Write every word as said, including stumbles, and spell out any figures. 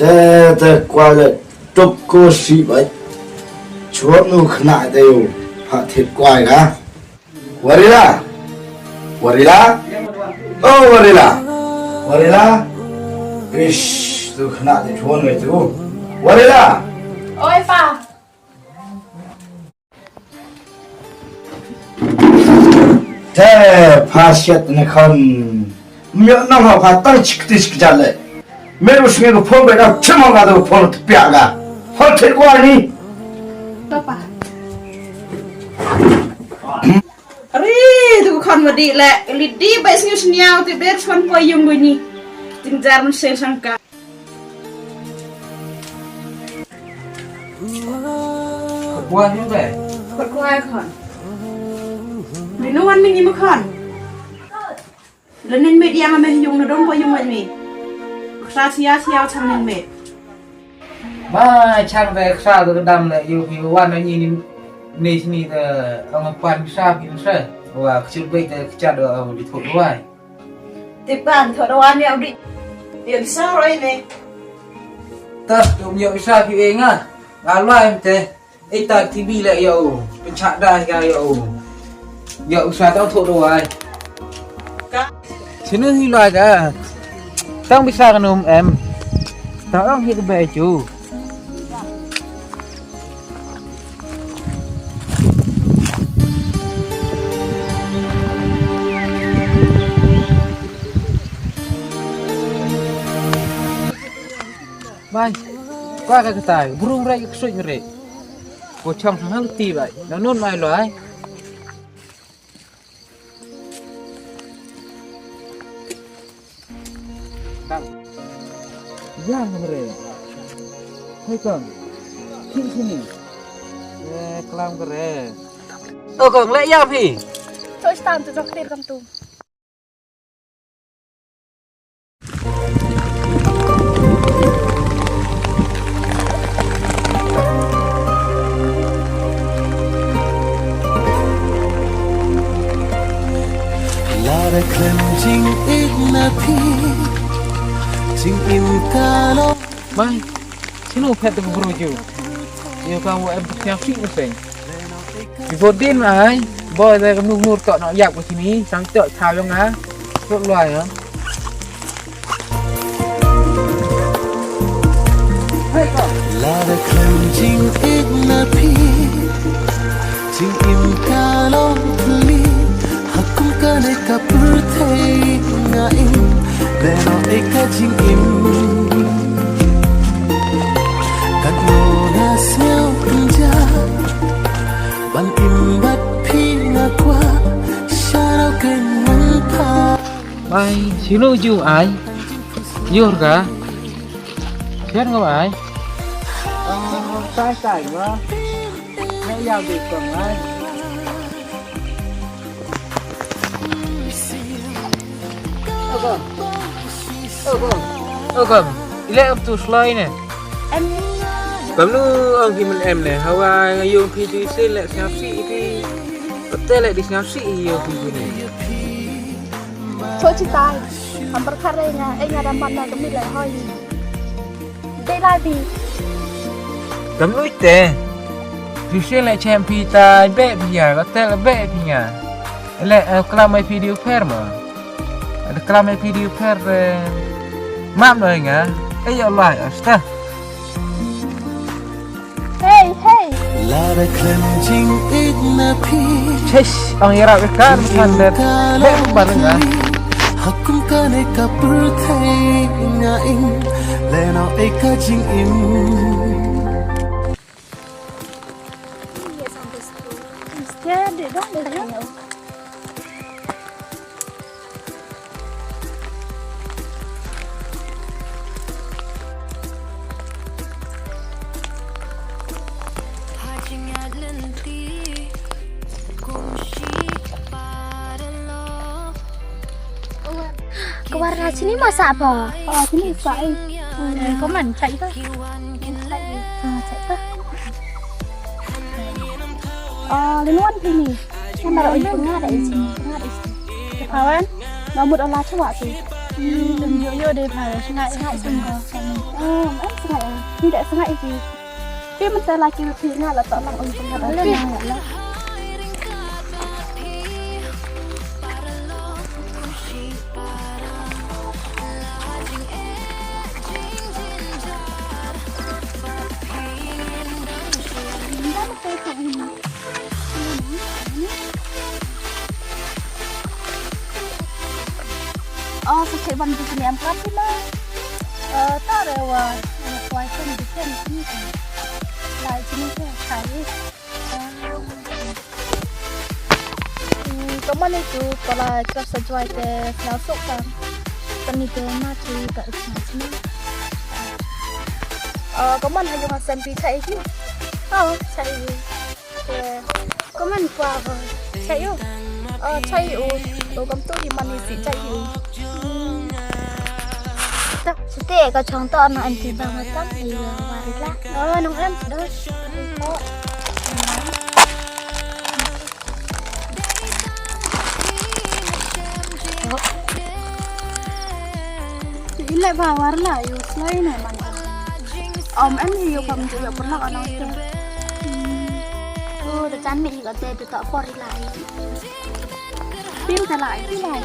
Te te kwai le tup ko si bai. Chuap nu khna te u. Pha thit kwai ka. Warila. Warila. Oh Warila. Warila. Ish, tu khna te chuan ngai tu. Warila. Oi pa. Te pha siat ne khon. Myo nong ha pha tang chik ti chik jale. Mer u sngi ko phone bai da chim ha ka to phone te pya ka. Phone te ko ani. Papa. Ari tu khon ma di le, li di bai sngi sniaw ti ber chon poi yung bai ni. Ting jar mun sen sang ka. Kwai hin be. Kwai khon. Minu wan mi ni ma khon. Lenin me dia ma me yung na dong ko yung wan mi. Sa sia sia chang nin me. Ma chang be sa do dam le yu yu wan ni ni ni ni te ang pan sa pin sa. Wa kchut be te kchat do di thot wai. Te pan thot wai ni au di. Yu sa roi ne. Ta tu mi yu sa phi e nga. Nga lwai te. Ita T V le yo. Pynchak da ya yo. Yo sa tang thot do ai. Sini hi lai ka. Tang bisa ka num em. Tang ong hi ka be chu. Bai. Kwa ka katai. Burung rai ka suit ngre. Ko chong hang ti bai. Na nun mai lo ai. Dang. Ya ngam re. Hei kong. Kin sini. Eh, kelam kere. Oh kong, le ya phi. Choi stan tu dokter kam tu. Lada khlem jingïeit na phi, jingim ka long. Bai, sino phet tu bro ju. Yo ka wo em tu sñiaw sih mesti. Before din ai, boy da ka nur nur tok nok yak ko sini, sang tok thaw yong a. Tok lua ya. Lada khlem jingïeit na phi, jingim ka long pli, ha kum kane ka pyrthei nga im, lehnoh ïa ka jingim. Katno nga sngewthuh ja, ban im bad phi nga kwah, shadow keiñ man pha. Bai, silo ju ai. Yor ka. Ker nga ai. Ah, tai tai ma. Nga ya bi kong ai. Okom. Okom. Okom. Ile am tu sloi ne. Em. Kam nu ong ki men em ne. Hawa nga yung phi tu se le sngap si phi. Pete le di sngap si yung phi tu ne. Cho chi tai. Am par khare nga, e nga dam ban na kami le hoi. Dei la di. Kam nu te. Phi se le chem phi tai be phi ya, pete le be phi nga. Le, eh, klam ai phi diu pher ma. Ada klam ai phi diu pher, eh, mam noi nga. Eh, ya Allah, ya sta. Hey, hey. Lada khlem jingïeit na phi. Chesh, ang yarap ikan kan ber. Ber bar nga. Ha kum kane ka pyrthei nga im. Lehnoh ïa ka jingim. Yes, understood. Instead, they don't listen. Ka war na chini ma sa ba. Oh, chini sa ai. Eh, ko man chai ka. Chai ka. Ah, chai ka. Ah, lin wan pini. Kan dah oi pengah dah isi, pengah dah isi. Kawan, nomor Allah cuba tu. Tum yo yo de pha sngai sngai tum ko. Oh, em sngai. Tidak sngai sih. Tapi mentah lagi lebih nggak lah tolong untuk nggak ada yang nggak lah. Oh, sa check ban tu sini am prap sih lah. Eh, tak ada wa. Wa kwai kan di kan sini kan. Lah sini kan kai. Hmm, kaman itu pala chap sa juai te flau sok kan. Kan itu mati tak sini. Eh, kaman hayu hasan pi chai ki. Oh, chai. Kaman kwa ba. Chai yo. Oh, chai yo. Oh, kam tu di mani si chai yo. Ta, sete ka chong to na anti ba ma tam yo wari la. Oh, nong em dah. Ile ba war la yo slai na man. Om em hi yo kam ju yo pernah ka nang te. Oh, da chan mi hi ka te tu ta por hi lai. Pim ta lai, pim lai.